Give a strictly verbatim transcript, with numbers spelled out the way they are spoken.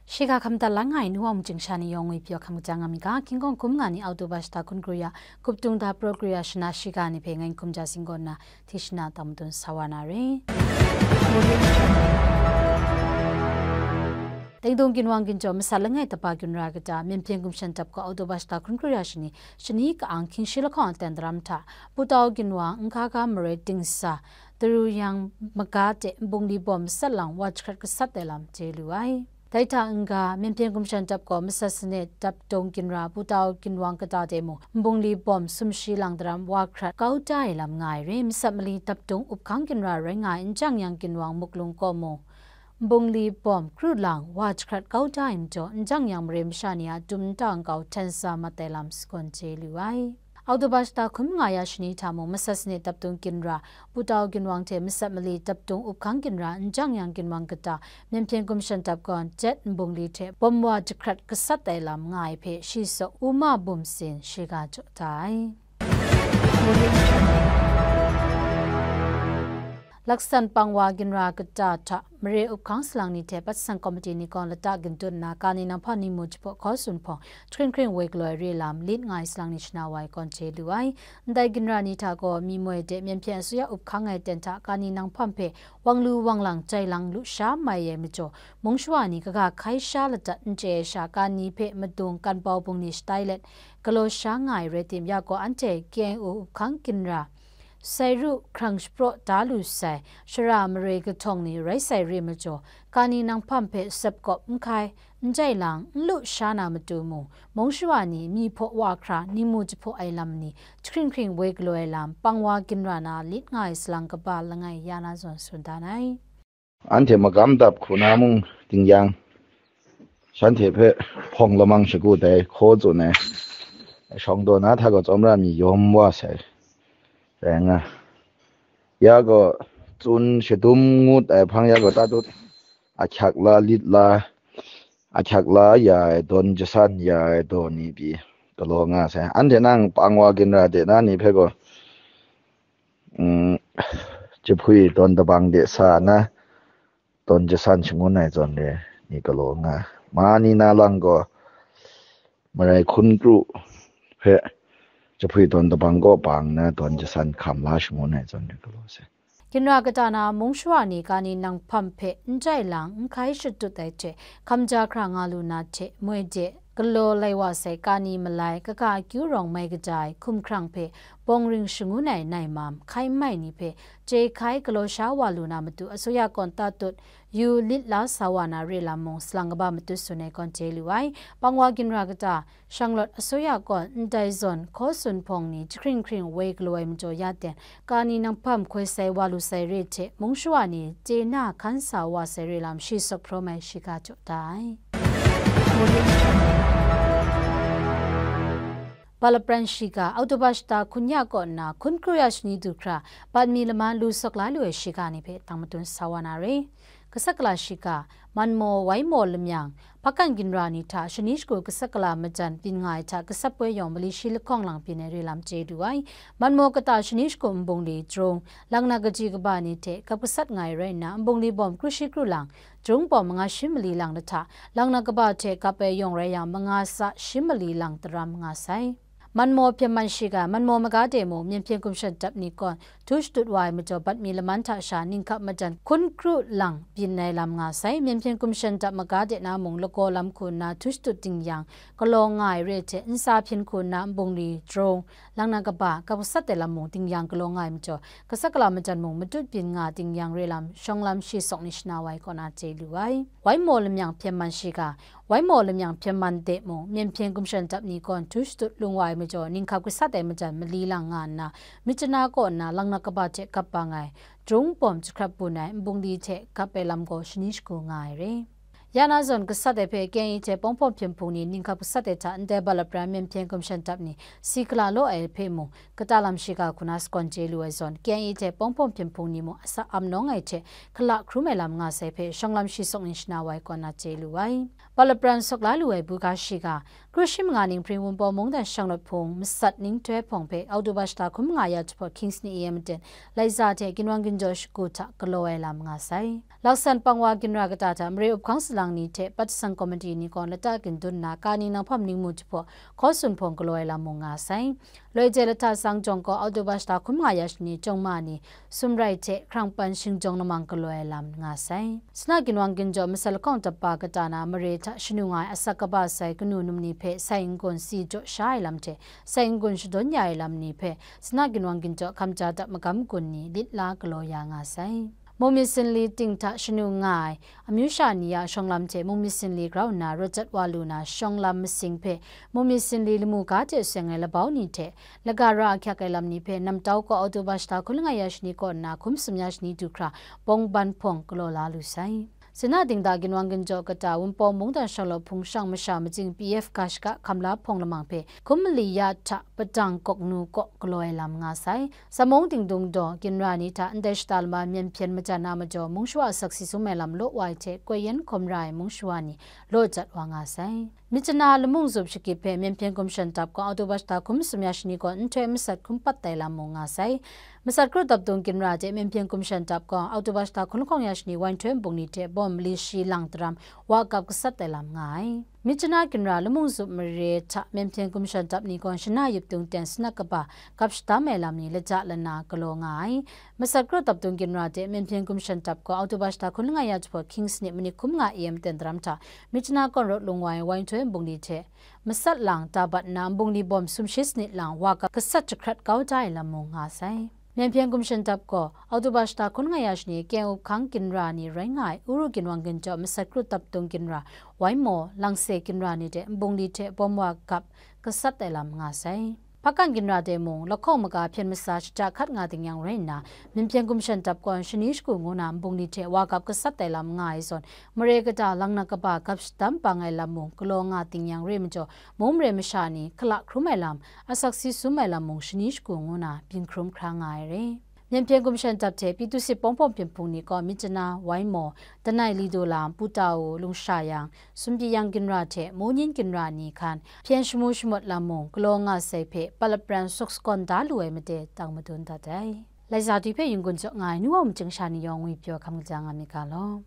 Shiga hkam dat la nga ai nu wa mung chying sha ni yawng ngwi pyaw hkam kaja nga mi ga, King Kong hkum nga ni October shata hkun kru ya, Kuptung da pro kru ya shana shiga ni hpe ngai hkum ja sing kaw nna, hti shana tang madun sa wa na re. Tengdung ginwang ginjaw masat langai tapa ginra kata, Myen Hpyen Gumshan Dap gaw October shata hkun kru ya shani, shani ka-ang hkying shi lahkawng aten daram hta, Putau ginwang Nkaka Mare Dingsa, Taru Yang maga de nbungli bawm masat lang wa jahkrat gasat ai lam chye lu ai. Dai hta n-ga, Myen Hpyen Gumshan Dap gaw masat sanit dap dung ginra Putau ginwang kata de mung, nbungli bawm sumshi lang daram wa hkrat kau da ai lam nga ai re, masat mali dap dung up hkang ginra rai nga ai n jang yang ginwang muklung kaw mung, nbungli bawm kru lang wa jahkrat kau da ai majaw, n jang yang mare masha ni a dum nta nkau hten sa mat ai lam sagawn chye lu ai. October shata hkun nga ya shani hta mung, masat sanit dap dung ginra, Putau ginwang hte masat mali dap dung up hkang ginra, n jang yang ginwang kata, Myen Hpyen Gumshan Dap gaw jet nbungli hte bawm wa jahkrat gasat ai lam nga ai hpe shi sawk Uma Bum Sin shiga jaw da ai. Laksan pang wa ginra kata hta, mare up hkang salang ni hte Patsan Komiti ni gaw lata gindut nna, kani nanghpam ni mu jahpaw hkaw tsun hpawng, jahkring hkring woi galaw ai re lam, lit nga ai salang ni shana wa ai kawn chye lu ai. Ndai ginra ni hta gaw, mi moi de Myen Hpyen asuya up hkang ai ten hta, kani nanghpam hpe wang lu wang lang jai lang lu sha mai ai majaw, mung shawa ni kaga hkai sha ladat n chye ai sha, kani hpe madung kan bau bung ni shatai let, galaw sha nga ai rai tim, ya gaw anhte K I O up hkang ginra, Sai ru hkrang shapraw da lu sai, shara mare kahtawng ni rai sai re majaw, kani nanghpam hpe sep kawp n hkai, n jai lang, n lu sha na matu mung, mung shawa ni mi hpaw wa hkra, ni mu jahpaw ai lam ni, jahkring hkring woi galaw ai lam, pang wa ginra na lit nga ai salang kaba langai ya na zawn tsun dan ai. Anhte magam dap hku na mung ting yang, shanhte hpe hpawng lamang shagu dai hkaw tsun ai, shawng daw na hta gaw tsawmra mi yawm wa sai rai nga, ya gaw tsun shadum ngut ai hpang ya gaw tatut ahkyak la lit la, ahkyak la ya ai dawn jasan ya ai daw ni pyi galaw nga sai. Anhte nang pang wa ginra de na ni hpe gaw, mm, jahpui dawn dabang de sa na, dawn jasan shangun ai zawn re ni galaw nga, ma ni na lang gaw, marai hkun kru hpe jahpui dawn dabang kaw pang na dawn jasan hkam la shangun ai zawn re galaw sai. Ginra kata na mung shawa ni kani nanghpam hpe n jai lang n hkai shatut ai hte, hkam ja hkra nga lu na hte, moi de galaw lai wa sai kani malai, kaga akyu rawng mai kaja ai hkumhkrang hpe bawng ring shangun ai nai mam, hkai n mai ni hpe chye hkai galaw sha wa lu na matu, asuya kawn tatut yu lit la sa wa na re lam mung, salang kaba matut tsun ai kawn chye lu ai. Pang wa ginra kata, Shanglawt asuya kawn ndai zawn hkaw tsun hpawng ni jahkring hkring woi galaw ai majaw ya ten, kani nanghpam hkoi sai wa lu sai re hte, mung shawa ni chye na hkan sa wa sai re lam shi sawk hprawm ai shiga jaw da ai. Balapran shiga, October shata hkun ya kaw nna, hkun kru ya shani du hkra, bat mi laman lu sawk la lu ai shiga ni hpe tang madun sa wa na re. Gasat gala shiga, Manmaw, Waimo lamyang, Hpakan ginra ni hta shani shagu gasat gala majan byin nga ai hta gasat poi yawng mali shi lahkawng lang byin ai re lam chye lu ai. Manmaw kata shani shagu nbungli, Jrung, Langna kaji kaba ni hte gap gasat nga ai rai nna, nbungli bawm kru shi kru lang, Jrung bawm manga shi mali lang lahta, Langna kaba hte gap ai yawng rai yang, manga sa shi mali lang daram nga sai. Manmaw hpyen man shiga, Manmaw maga de mung, Myen Hpyen Gumshan Dap ni kawn, htu shatut wa ai majaw, bat mi laman hta sha, ninghkap majan hkun kru lang byin ai lam nga sai. Myen Hpyen Gumshan Dap maga de na mung, lagaw lam hku nna htu shatut ding yang, galaw nga ai re hte, nsa hpyen hku nna nbungli, Jrung, Langna kaba, gap gasat ai lam mung ding yang galaw nga ai majaw, gasat gala majan mung matut byin nga ding yang re lam, shawng lam shi sawk ni shana wa ai kaw na chye lu ai. Waimo lamyang hpyen man shiga, Waimo lamyang hpyen man de mung, Myen Hpyen Gumshan Dap ni kawn htu shatut lung wa ai majaw, ninghkap gasat ai majan mali lang nga nna, Myitkyina kaw nna Langna kaba hte gap bang ai, Jrung bawm jahkrat bun ai nbungli hte gap ai lam gaw shani shagu nga ai re. Ya na zawn gasat ai hpe K I A hte Pawng Hpawng Hpyen Hpung ni ninghkap gasat ai hta ndai balapran Myen Hpyen Gumshan Dap ni si gala law ai hpe mung, kata lam shiga hku na sagawn chye lu ai zawn, K I A hte Pawng Hpawng Hpyen Hpung ni mung asak am nawng ai hte, hkala hkrum ai lam nga sai hpe, shawng lam shi sawk ni shana wa ai kaw na chye lu ai. Balapran sawk la lu ai buga shiga, kru shi manga ning hpring Wunpawng mungdan shanglawt hpung masat ninghtoi hpawng hpe, October shata hkun manga ya jahpawt Kings ni E M ten, Laiza hte ginwang ginjaw shagu hta galaw ai lam nga sai. Laksan pang wa ginra kata hta mare up hkang salang ni hte Pat Sang Komiti ni gaw lata gindun nna, ka ning nang hpam ningmu jahpaw hkaw tsun hpawng galaw ai lam mung nga sai. Loi je lahta tsang jawng gaw Oktoba shata hkun nga ya shani chyawm ma ni, sumrai hte hkrang pan shingjawng lamang galaw ai lam nga sai. Sina ginwang ginjaw masat lahkawng dap ba kata na mare hta shanu nga ai asak kaba sai kanu num ni hpe sai n-gun si jaw sha ai lam hte, sai n-gun shadawn ya ai lam ni hpe, sina ginwang ginjaw hkam ja dap magam gun ni lit la galaw ya nga sai. Mungmyit sinli ting hta shanu nga ai amyu sha ni a shawng lam hte mungmyit sinli grau nna rawt jat wa lu na shawng lam masing hpe mungmyit sinli lamu ga hte seng ai labau ni hte laga ra ahkyak ai lam ni hpe namtau kaw Oktoba shata hkun langai ya shani kaw nna hkum sum ya shani du hkra bawng ban hpawng galaw la lu sai. Sina dingda ginwang ginjaw kata Wunpawng mungdan shawng law hpung shang masha majing P F ga shaka hkam la hpawng lamang hpe hkum mali ya hta padang kawk nu kaw galaw ai lam nga sai. Samung dingdung daw ginra ni hta ndai shata lama myen hpyen majan a majaw mung shawa asak si sum ai lam law wa ai hte koi yan hkawm ra ai mung shawa ni law jat wa nga sai. Myitkyina lamung zup shakip hpe myen hpyen gumshan dap gaw Oktoba shata hkun masum ya shani gaw nhtoi masat hkun pat tai lam mung nga sai. Masat kru daptung ginra hte myen hpyen gumshan dap gaw Oktoba shata hkun lahkawng ya shani wai nhtoi nbung ni hte bawm mali shi lang daram wa kap gasat ai lam nga ai. Myitkyina ginra lamung zup mare hta myen hpyen gumshan dap ni gaw shana yup tung ten sanak kaba gap shadam ai lam ni laja lana galaw nga ai. Masat kru daptung ginra hte myen hpyen gumshan dap gaw Oktoba shata hkun langai ya jahpaw hkying sanit manit hkum nga A M ten daram hta Myitkyina kawn rawt lung wa ai wai nhtoi nbung ni hte masat lang da bat nna nbung ni bawm sumshi sanit lang wa kap gasat jahkrat kau da ai lam mung nga sai. Myen hpyen gumshan dap gaw Oktoba shata hkun langai ya shani keng up hkang ginra ni rai nga ai Uru ginwang ginjaw masat kru daptung ginra, Waimaw, Langse ginra ni hte nbung ni hte bawm wa kap gasat ai lam nga sai. Hpakan ginra de mung, lahkawng maga hpyen masa shata hkat nga ding yang rai nna, myen hpyen gumshan dap gaw shani shagu ngu na nbung ni hte wa kap gasat ai lam nga ai zawn, mare kata lang na kaba gap shadam bang ai lam mung galaw nga ding yang re majaw, mung mare masha ni hkala hkrum ai lam, asak si sum ai lam mung shani shagu ngu na byin hkrum hkra nga ai re. Myen hpyen gumshan dap hte Pyithu sit pawng pawng hpyen hpung ni gaw Myitkyina, Waimaw, Danai Lido lam, Putau, Lungshayang, Sunpyiyang ginra hte Monyin ginra ni hkan hpyen shamu shamawt lam mung galaw nga sai hpe palapran suk sakawn da lu ai made tang madun dat ai. Laisa dwi hpe yunggun jaw nga ai nu wa machying sha ni yawng ngwi pyaw hkam kaja nga myit ga law.